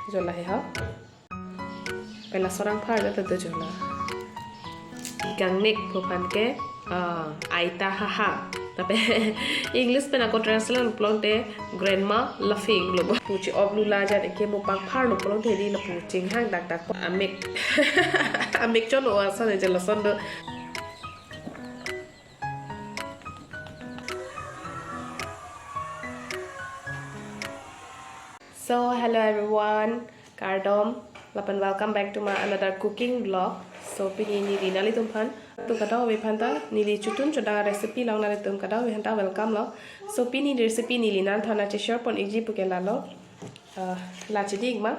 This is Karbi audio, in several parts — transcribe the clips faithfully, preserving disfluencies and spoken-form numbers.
Jo la he ho. Pen laso arong phar jat ta do jo la. Phikangnek pu aphan ke, ah, aita haha. Lapen English pen ako translate lo pulote grandma laughing lo bo. Pu chi-op lu la jat ke mupang phar lo pulote hedi lapu chinghang dakdak po. Amek. Amek chon o ason je lason do. So, hello everyone, kardom, lapen welcome back to my another cooking vlog. So, pini neli nanglitum aphan, tu kadokave aphan ta, neli chotun chodang recipe along nanglitum kadokave aphan ta welcome lo. So, pini recipe neli nangthan nangche-share pon ikji pu ke lalo. Ah, la chidi ik ma.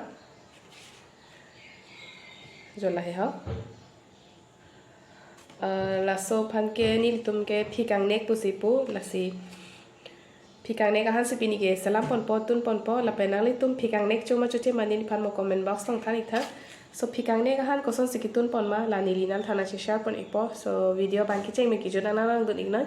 Jo la he ho. Ah, laso aphan ke nelitum ke phikangnek pusi pu, lasi phikangnek ahan si pini ke selam ponpo, tun ponpo, lapen nanglitum phikangnek choma choche ma neliphan mo comment box along than ik tha. So phikangnek ahan kosonsi ketun pon ma, la neli nangthan nangche-share pon ikpo. So video abang kecheng me kejut nang nangdun ik nang.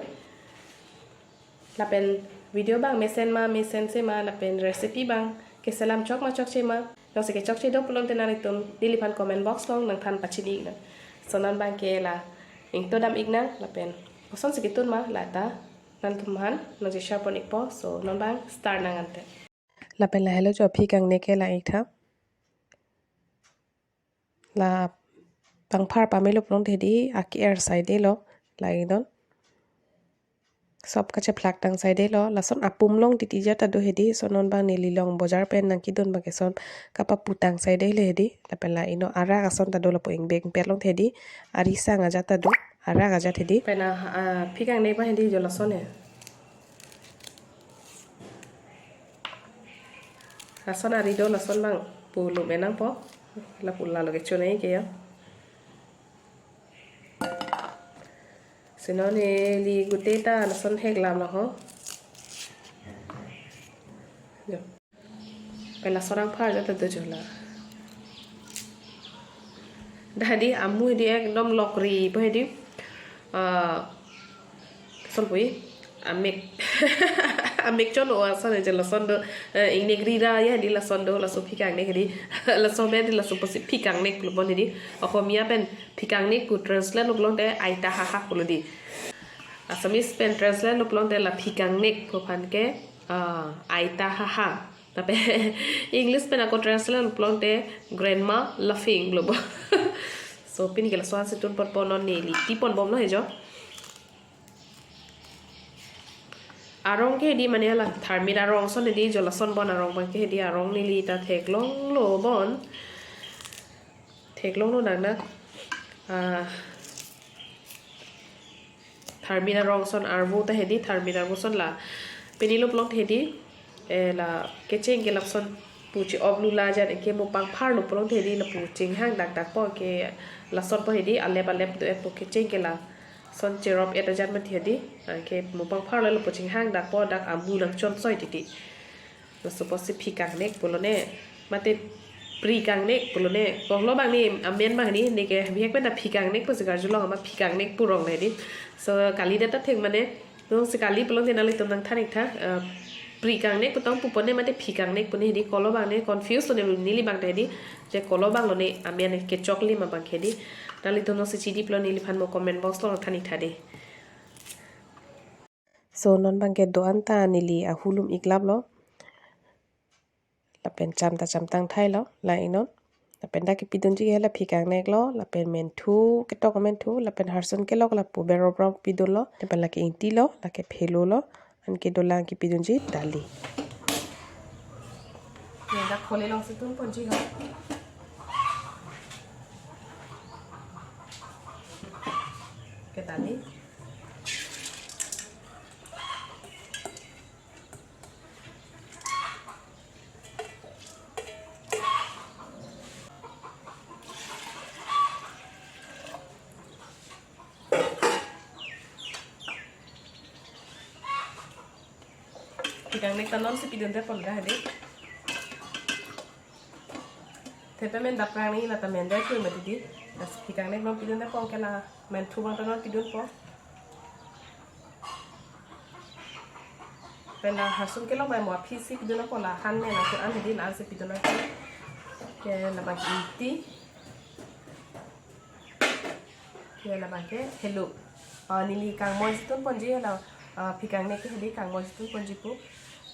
Lapen video abang mesen ma, mesense ma, lapen recipe abang keselam chok ma chokche ma. Jongsi kechokche do pulote nanglitum neliphan comment box along nangthan pachini ik nang. So non abang ke la ingto dam ik nang, lapen kosonsi ketun ma la ta nanglitum aphan nangche-share pon ikpo. So non abang start nang ante. Lapen la helo jo phikangnek ke la ik tha. La pangphar pamelo pulote hedi, aki er saidelo, la ingnon. Sop kachephlak tang saidelo, lason apum long titi jat ta do hedi, so non abang neli long bojar pen nangkedun abang ke son kapapu tang saidele hedi, lapen la ingnon arak ason ta do lapu ingbek ingbek long hedi, ari sang ajat ta do, arak ajat hedi. Pen a, a, phikangnek abang hedi jo lason he. Lason ari do lason abang pu lum enang po. Lapu lalo kechonai ke ya. Si non neli gute ta lason hek lam lo ho. Jo. Pen laso arong phar jat ta do jo la. Dah di amu di ekdom lokri po hedi. Ah, Solpui, amek. Amek chon o ason je lason do, eh, ingnek rira ya hedi lason do, laso phikangnek hedi. Laso me di laso pusi phikangnek pulo bon hedi. Oxomiya pen phikangnek pu translate lo pulote aita haha pulo di. Assamese pen translate lo pulote la phikangnek pu aphan ke, ah, aita haha. Lapen English pen ako translate lo pulote grandma laughing lo bo. So pini ke laso ansi tun ponpo, non neli ti pon bom lo he jo. Arong ke hedi mane la tharmit arong ason hedi, jo lason bon arong abang ke hedi arong neli ta theklong lo bon. Theklong lo nang na. Ah, tharmit arong ason arvo ta hedi, tharmit arvo ason la. Pini lo pulote hedi, eh, la kecheng ke lason pu chi-op lu la jat ke mupang phar lo pulote hedi lapu chinghang dakdak po ke lason po hedi alep alep do-et po kecheng ke la. Son cherop et ajat mati hedi, ah, ke mupang phar lo lapu chinghang dak po, dak amu nangchon soi titi. Laso pusi phikangnek pulo ne, mate prikangnek pulo ne. Koklo abang ne amen abang ne, ne ke bihek pen ta phikangnek pusi karjulong ama phikangnek pu rong le di. So kali data thek mane, jongsi kali pulote nanglitum nangthan ik tha, eh, prikangnek pu tong pupo ne mate phikangnek pu ne hedi, kolo abang ne confuse lo ne neli abang ta hedi, je kolo abang lo ne amen kechok lim abang ke hedi. Nanglitum jongsi chidi pulo neliphan mo comment box lo nangthan ik tha de. So non abang ke do-an ta neli ahulum iklap lo. Lapen cham ta chamtang thai lo, la ingnon. Lapen dak kepidunji ke la phikangnek lo, lapen menthu, ketok menthu, lapen harsun kelok lapu berobro pidun lo, lapen lake ingti lo, lake phelo lo, anke dolang kepidunji dali. Ye dak khole alongsi tun ponji ho. Ke dali. Phikangnek ta non si pidun det pon ga hedi. Thepe men daprang ni la ta men det pon ma didi. Das phikangnek non pidun det pon ke la menthu abang ta non pidun pon. Pen la harsun kelok bai mo aphi si pidun pon, la han me la ko an hedi la an si pidun pon. Ke labang ingti. Ke labang ke phelo. Ah, neli kangmoi si tunponji la, ah, phikangnek ke hedi kangmoi si tunponji pu.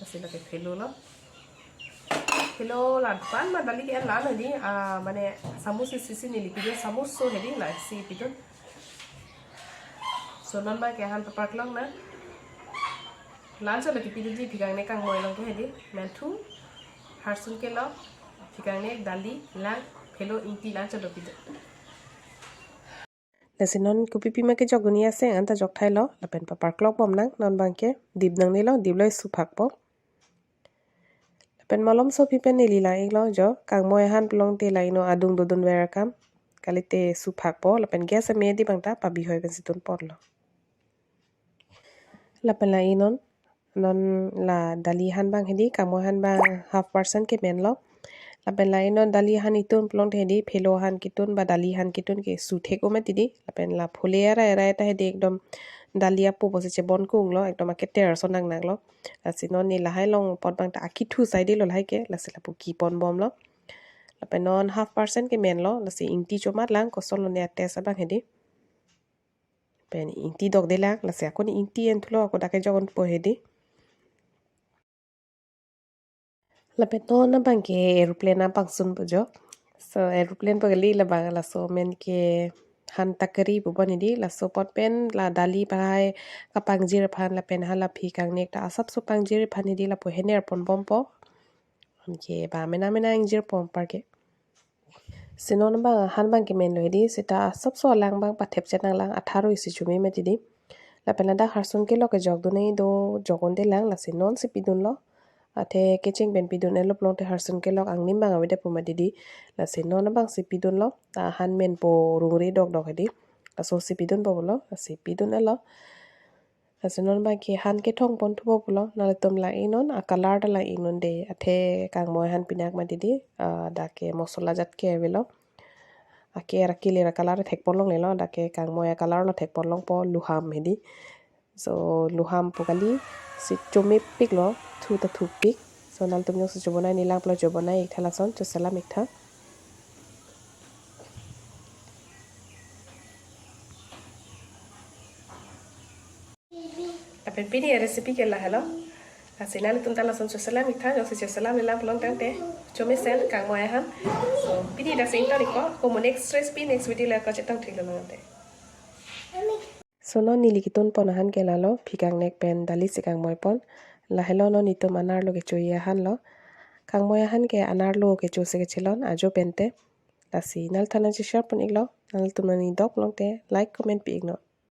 Lasi lake phelo lo. Phelo la pan ma dali ke la no di, ah, mane samus isi si neli pidun, samus so hedi lasi pidun. So non abang ke han paparklong nang. La-anchot lo kepidunji phikangnek kangmoi along ke hedi. Menthu, harsun kelok, phikangnek, dali, lang, phelo, ingti la-anchot lo pidun. Lasi non kopi pima kejok dun-i aseng anta jok thailo, lapen paparklok bom nang, non abang ke dip nangnelo, diplo suphakpo. Lapen malom so aphi pen neli lang-iklo jo, kangmoi ahan pulote la ino adung dodunver akam, kalite suphakpo, lapen gas ame di abang ta pabihoi pen si tunponlo. Lapen la inon, non la dali ahan abang hedi, kangmoi ahan abang half percent ke menlo. Lapen la inon dali ahan itun pulote hedi, phelo ahan kitun ba dali ahan kitun ke suthek-o mati di. Lapen la phule arai arai ta hedi ekdom dali apo pusi chebon kunglo, ekdom aketer ason nang nanglo. Lasi non neli lahai along apot abang ta akithu saidelo lahai ke, lasi lapu kipon bomlo. Lapen non half percent ke menlo, lasi ingti chomat lang, kosonlo ne a-taste abang hedi. Pen ingti dokde lang, lasi ako ne ingti en thulo, ako dak kejok unpo hedi. Lapen non abang ke aeroplane apangsun pu jo. So aeroplane pu kali labang, laso amen ke han takari pu bon hedi, laso apot pen la dali pahai kapangjir aphan lapen hala phikangnek ta asapso pangjir aphan hedi lapu hener pon bompo. Anke ba mena mena ingjir pon apar ke. Si non abang ahan abang ke menlo hedi, seta asapso alang abang pathep chenang lang, atharo isi chome mati di. Lapen ladak harsun kelok kejok dun-i do, jok unde lang, lasi non si pidunlo. Athe kecheng pen pidun-etlo pulote harsun kelok angnim abang avedet pu mati di. Lasi non abang si pidunlo, ta ahan menpo rungri dokdok hedi. Laso si pidunpo pulo, lasi pidun-etlo. Lasi non abang ke han kethong pon thupo pulo, nanglitum lang-ik non, a-color ta lang-ik non de, athe kangmoi ahan pinak mati di, ah, dak ke mosola jat ke avelo. Ake ra kili ra color thekpon longlelo, dak ke kangmoi a-color lo thekpon longpo, luham hedi. So luham pu kali, si chomepiklo, thu ta thupik. So nanglitum jongsi chobonai, neli lang pulo chobonai-ik tha lason, choselam-ik tha. Lapen pini recipe ke lahelo. Lasi nanglitum ta lason choselam-ik tha, jongsi choselam-ik lang pulo tangte chomesen kangmoi ahan. So pini dak si ington-ikpo, ako mo next recipe, next video le ako chetong thik lo nangte. So non neli kitunpon ahan ke lalo, phikangnek pen dali si kangmoi pon. Lahelo non itum anerlo kecho-i ahan lo. Kangmoi ahan ke anerlo kecho si kechelon, ajo pente. Lasi nanglitum aphan nangcheshare pon-iklo, nanglitum nangni dok longte like, comment pi-ik non.